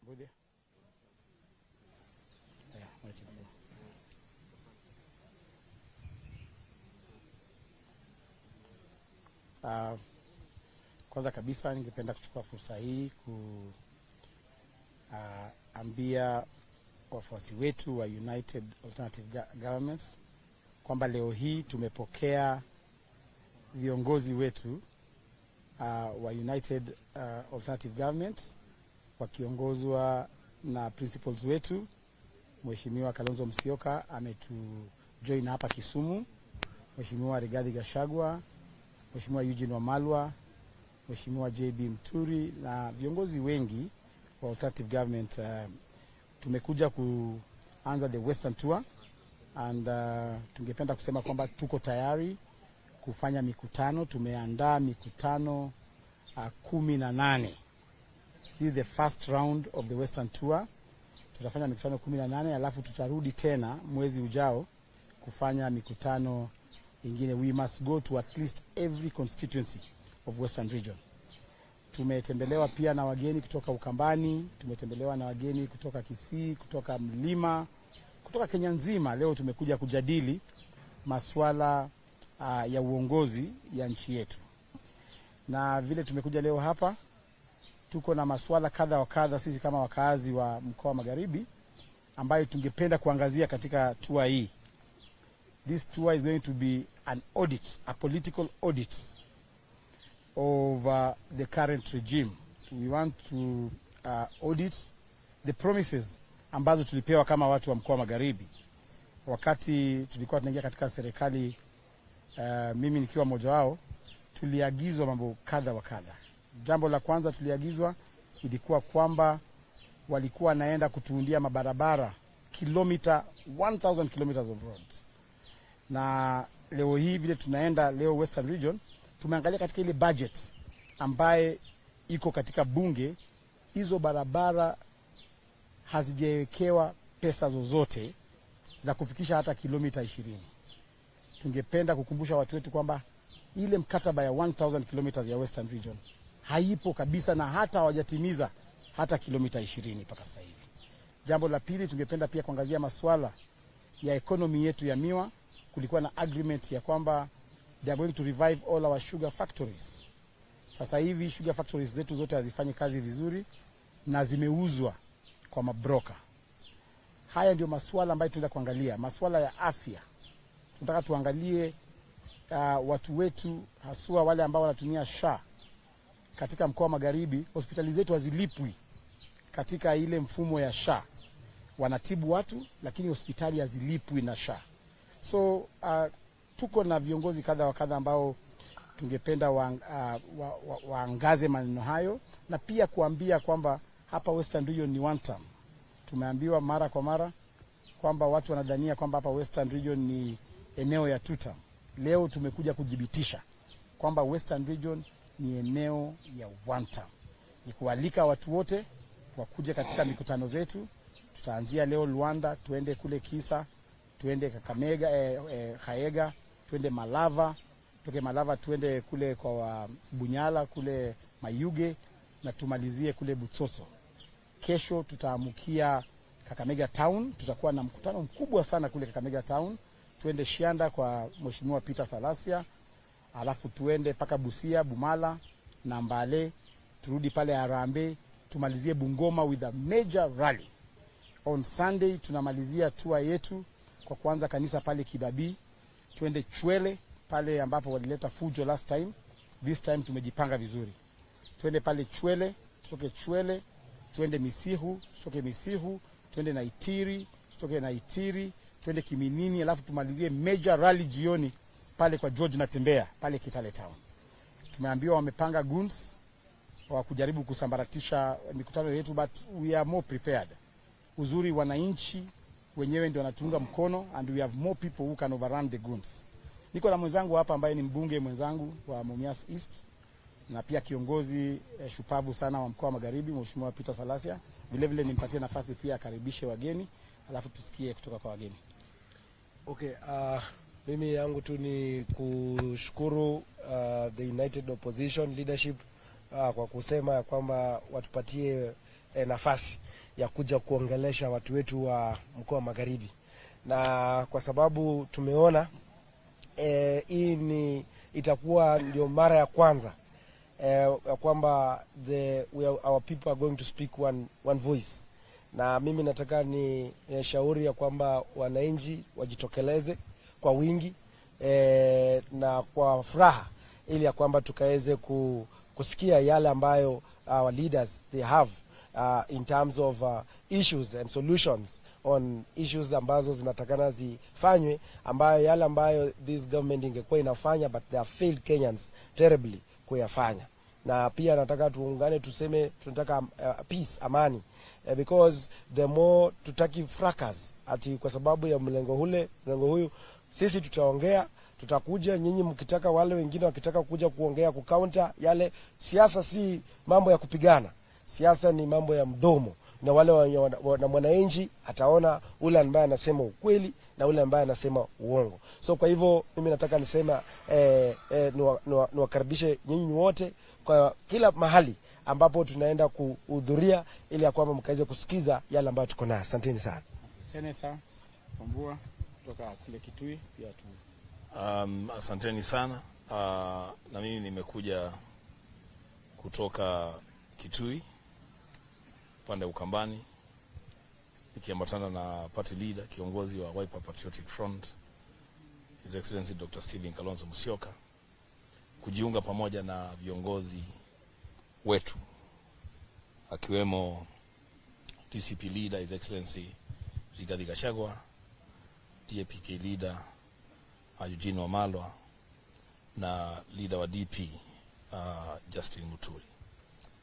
Ngoja. Yeah, wacha tu. Kwanza kabisa ningependa kuchukua fursa hii kuambia wafuasi wetu wa United Alternative Governments kwamba leo hii tumepokea viongozi wetu wa United Alternative Governments wakiongozwa na principals wetu. Mheshimiwa Kalonzo Musyoka ametujoin hapa Kisumu, Mheshimiwa Rigathi Gachagua, Mheshimiwa Eugene Wamalwa, Mheshimiwa JB Muturi na viongozi wengi wa Alternative Government. Tumekuja kuanza the Western Tour and tungependa kusema kwamba tuko tayari kufanya mikutano. Tumeandaa mikutano 18. This is the first round of the Western Tour. Tutafanya mikutano 18, alafu tutarudi tena mwezi ujao kufanya mikutano ingine. We must go to at least every constituency of Western Region. Tumetembelewa pia na wageni kutoka Ukambani, tumetembelewa na wageni kutoka Kisii, kutoka Mlima, kutoka Kenya nzima. Leo tumekuja kujadili masuala ya uongozi ya nchi yetu, na vile tumekuja leo hapa, tuko na masuala kadha wa kadha sisi kama wakazi wa mkoa wa Magharibi ambayo tungependa kuangazia katika tour hii. This tour is going to be an audit, a political audit of the current regime. We want to audit the promises ambazo tulipewa kama watu wa mkoa wa Magharibi wakati tulikuwa tunaingia katika serikali. Mimi nikiwa mmoja wao, tuliagizwa mambo kadha wa kadha. Jambo la kwanza tuliagizwa ilikuwa kwamba walikuwa wanaenda kutuundia mabarabara kilomita 1000 kilometers of roads, na leo hii vile tunaenda leo Western Region, tumeangalia katika ile budget ambaye iko katika bunge, hizo barabara hazijawekewa pesa zozote za kufikisha hata kilomita 20. Tungependa kukumbusha watu wetu kwamba ile mkataba ya 1000 kilometers ya Western Region haipo kabisa na hata hawajatimiza hata kilomita 20 mpaka sasa hivi. Jambo la pili, tungependa pia kuangazia masuala ya economy yetu ya miwa. Kulikuwa na agreement ya kwamba they are going to revive all our sugar factories. Sasa hivi sugar factories zetu zote hazifanyi kazi vizuri na zimeuzwa kwa mabroka. Haya ndio masuala ambayo tunaenda kuangalia. Masuala ya afya, tunataka tuangalie watu wetu haswa wale ambao wanatumia SHA katika mkoa wa Magharibi. Hospitali zetu hazilipwi katika ile mfumo ya SHA, wanatibu watu lakini hospitali hazilipwi na SHA. So tuko na viongozi kadha wa kadha ambao tungependa waangaze maneno hayo na pia kuambia kwamba hapa Western Region ni one term. Tumeambiwa mara kwa mara kwamba watu wanadhania kwamba hapa Western Region ni eneo ya two term. Leo tumekuja kudhibitisha kwamba Western Region ni eneo ya one term. Ni kualika watu wote wakuje katika mikutano zetu. Tutaanzia leo Luanda, tuende kule Kisa, tuende Kakamega, Kaega, tuende Malava, tutoke Malava tuende kule kwa Bunyala kule Mayuge na tumalizie kule Butsotso. Kesho tutaamukia Kakamega Town, tutakuwa na mkutano mkubwa sana kule Kakamega Town. Tuende Shianda kwa Mheshimiwa Peter Salasya, alafu tuende mpaka Busia, Bumala na Mbale, turudi pale Harambee, tumalizie Bungoma with a major rally. On Sunday tunamalizia tour yetu kwa kuanza kanisa pale Kibabii, tuende Chwele pale ambapo walileta fujo last time. This time tumejipanga vizuri, tuende pale Chwele, tutoke Chwele tuende Misihu, tutoke Misihu tuende Naitiri, tutoke Naitiri tuende Kiminini, alafu tumalizie major rally jioni pale kwa George Natembeya pale Kitale Town. Tumeambiwa wamepanga goons wa kujaribu kusambaratisha mikutano yetu, but we are more prepared. Uzuri wananchi wenyewe ndio wanatuunga mkono and we have more people who can overrun the goons. Niko na mwenzangu hapa ambaye ni mbunge mwenzangu wa Mumias East na pia kiongozi shupavu sana wa mkoa wa Magharibi, Mheshimiwa Peter Salasya. Vile vile nimpatie nafasi pia akaribishe wageni, alafu tusikie kutoka kwa wageni. Okay, mimi yangu tu ni kushukuru the United Opposition leadership kwa kusema ya kwamba watupatie nafasi ya kuja kuongelesha watu wetu wa mkoa wa Magharibi, na kwa sababu tumeona hii ni itakuwa ndio mara ya kwanza ya kwamba our people are going to speak one voice, na mimi nataka ni shauri ya kwamba wananchi wajitokeleze kwa wingi na kwa furaha ili ya kwamba tukaweze kusikia yale ambayo our leaders they have in terms of issues and solutions on issues ambazo zinatakana zifanywe, ambayo yale ambayo this government ingekuwa inafanya, but they have failed Kenyans terribly kuyafanya. Na pia nataka tuungane tuseme tunataka peace, amani, because the more tutaki fracas ati kwa sababu ya mlengo ule, mlengo huyu, sisi tutaongea, tutakuja. Nyinyi mkitaka, wale wengine wakitaka kuja kuongea kucounter yale. Siasa si mambo ya kupigana, siasa ni mambo ya mdomo, na wale na mwananchi ataona ule ambaye anasema ukweli na ule ambaye anasema uongo. So kwa hivyo mimi nataka nisema niwakaribishe nyinyi wote kwa kila mahali ambapo tunaenda kuhudhuria ili ya kwamba mkaweze kusikiza yale ambayo tuko nayo. Asanteni sana. Senator Wambua kutoka kule Kitui pia tu. Asanteni sana. Na mimi nimekuja kutoka Kitui upande wa Ukambani nikiambatana na party leader, kiongozi wa Wiper Patriotic Front, His Excellency Dr. Stephen Kalonzo Musyoka, kujiunga pamoja na viongozi wetu akiwemo DCP leader His Excellency Rigathi Gachagua, DAPK leader Eugene Wamalwa na leader wa DP Justin Muturi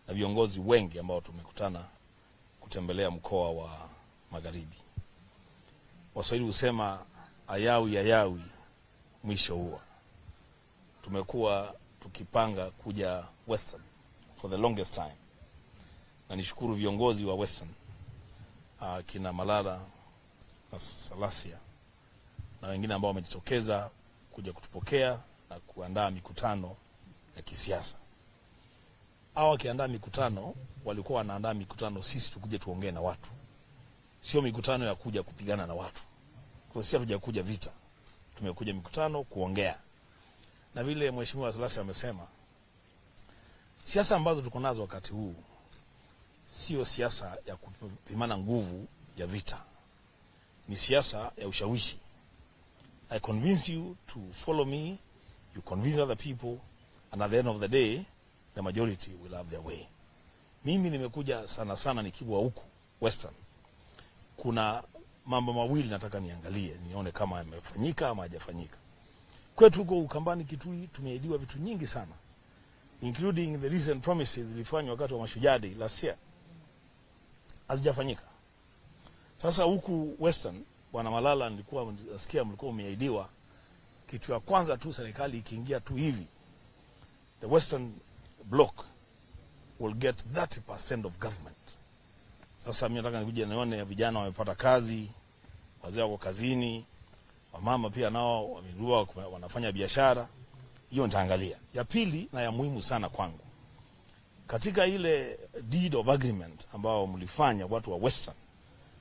na viongozi wengi ambao tumekutana kutembelea mkoa wa Magharibi. Waswahili husema ayawi ayawi mwisho huwa. Tumekuwa tukipanga kuja Western for the longest time, na nishukuru viongozi wa Western, kina Malala na Salasia na wengine ambao wamejitokeza kuja kutupokea na kuandaa mikutano ya kisiasa. Hawa wakiandaa mikutano walikuwa wanaandaa mikutano sisi tukuje tuongee na watu, sio mikutano ya kuja kupigana na watu. Kwa sisi hatujakuja vita, tumekuja mikutano kuongea. Na vile Mheshimiwa Salasya amesema, siasa ambazo tuko nazo wakati huu sio siasa ya kupimana nguvu ya vita, ni siasa ya ushawishi. I convince you to follow me, you convince other people, and at the end of the day the majority will have their way. Mimi nimekuja sana sana nikiwa huku Western, kuna mambo mawili nataka niangalie nione kama yamefanyika ama hajafanyika. Kwetu huko Ukambani Kitui tumeahidiwa vitu nyingi sana, including the recent promises zilifanywa wakati wa Mashujaa Day last year, hazijafanyika. Sasa huku Western, Bwana Malala, nilikuwa nasikia mlikuwa umeahidiwa kitu ya kwanza tu serikali ikiingia tu hivi, the Western Bloc will get 30% of government. Sasa mimi nataka nikuje nione vijana wamepata kazi, wazee wako kazini, wamama pia nao wamerua wanafanya biashara. Hiyo nitaangalia. Ya pili na ya muhimu sana kwangu, katika ile deed of agreement ambao mlifanya watu wa Western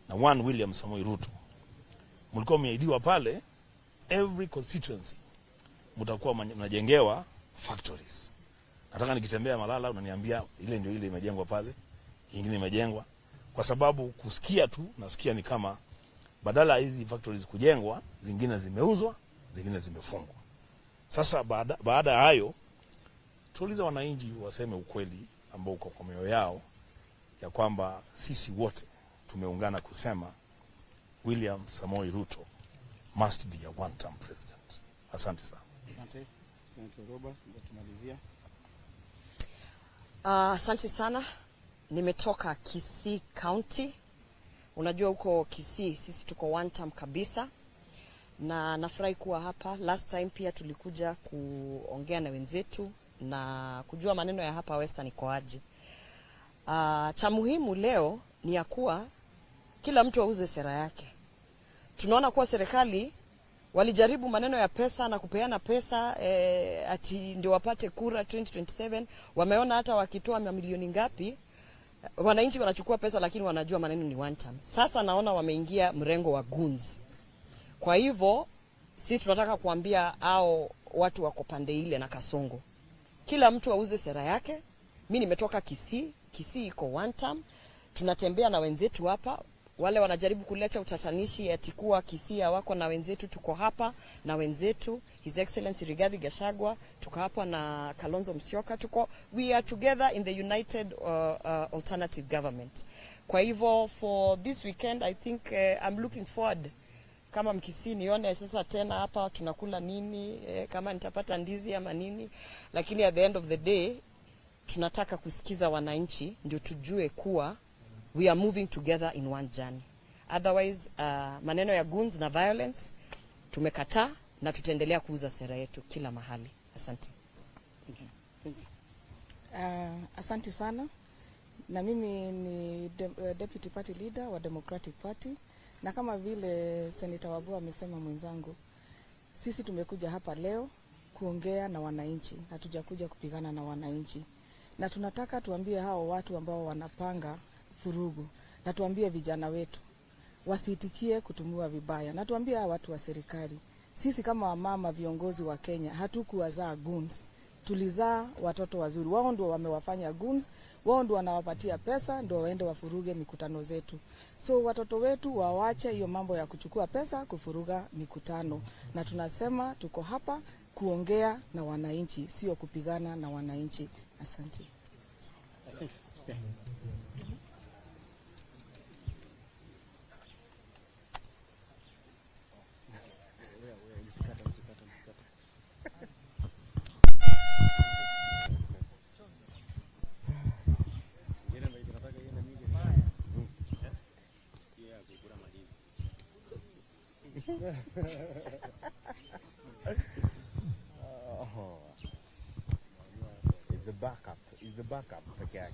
na one William Samoei Ruto, mlikuwa mmeahidiwa pale every constituency mtakuwa mnajengewa factories. Nataka nikitembea Malala unaniambia ile ndio ile imejengwa pale, ingine imejengwa, kwa sababu kusikia tu nasikia ni kama badala ya hizi factories kujengwa, zingine zimeuzwa, zingine zimefungwa. Sasa baada ya hayo tuulize wananchi waseme ukweli ambao uko kwa mioyo yao ya kwamba sisi wote tumeungana kusema William Samoei Ruto must be a one term president. Asante sana. Asante. Senator Roba, ndio tumalizia. Asante sana. Nimetoka Kisii County. Unajua huko Kisii sisi tuko one term kabisa, na nafurahi kuwa hapa. Last time pia tulikuja kuongea na wenzetu na kujua maneno ya hapa Western iko aje. Cha muhimu leo ni ya kuwa kila mtu auze sera yake. Tunaona kuwa serikali walijaribu maneno ya pesa na kupeana pesa ati ndio wapate kura 2027. Wameona hata wakitoa mamilioni ngapi Wananchi wanachukua pesa lakini wanajua maneno ni one term. Sasa naona wameingia mrengo wa goons. Kwa hivyo sisi tunataka kuambia hao watu wako pande ile na Kasongo, kila mtu auze sera yake. Mi nimetoka Kisii, Kisii iko one term. Tunatembea na wenzetu hapa, wale wanajaribu kuleta utatanishi ati kuwa Kisii hawako na wenzetu. Tuko hapa na wenzetu, His Excellency Rigathi Gachagua, tuko hapa na Kalonzo Musyoka, tuko, we are together in the united alternative government. Kwa hivyo for this weekend, I think I'm looking forward kama Mkisii nione sasa tena hapa tunakula nini, kama nitapata ndizi ama nini, lakini at the end of the day tunataka kusikiza wananchi ndio tujue kuwa we are moving together in one journey. Otherwise, maneno ya goons na violence tumekataa na tutaendelea kuuza sera yetu kila mahali. Asante. Asante sana, na mimi ni deputy party leader wa Democratic Party, na kama vile Senator Wabua amesema mwenzangu, sisi tumekuja hapa leo kuongea na wananchi, hatujakuja kupigana na wananchi, na tunataka tuambie hao watu ambao wanapanga vurugu, na tuambie vijana wetu wasiitikie kutumiwa vibaya, na tuambie hao watu wa serikali, sisi kama wamama viongozi wa Kenya hatukuwazaa goons, tulizaa watoto wazuri. Wao ndio wamewafanya goons, wao ndio wanawapatia pesa ndio waende wafuruge mikutano zetu. So watoto wetu wawache hiyo mambo ya kuchukua pesa kufuruga mikutano, na tunasema tuko hapa kuongea na wananchi, sio kupigana na wananchi. Asante. Yeah. Msikate, msikate, msikate. Is the backup, is the backup peke yake.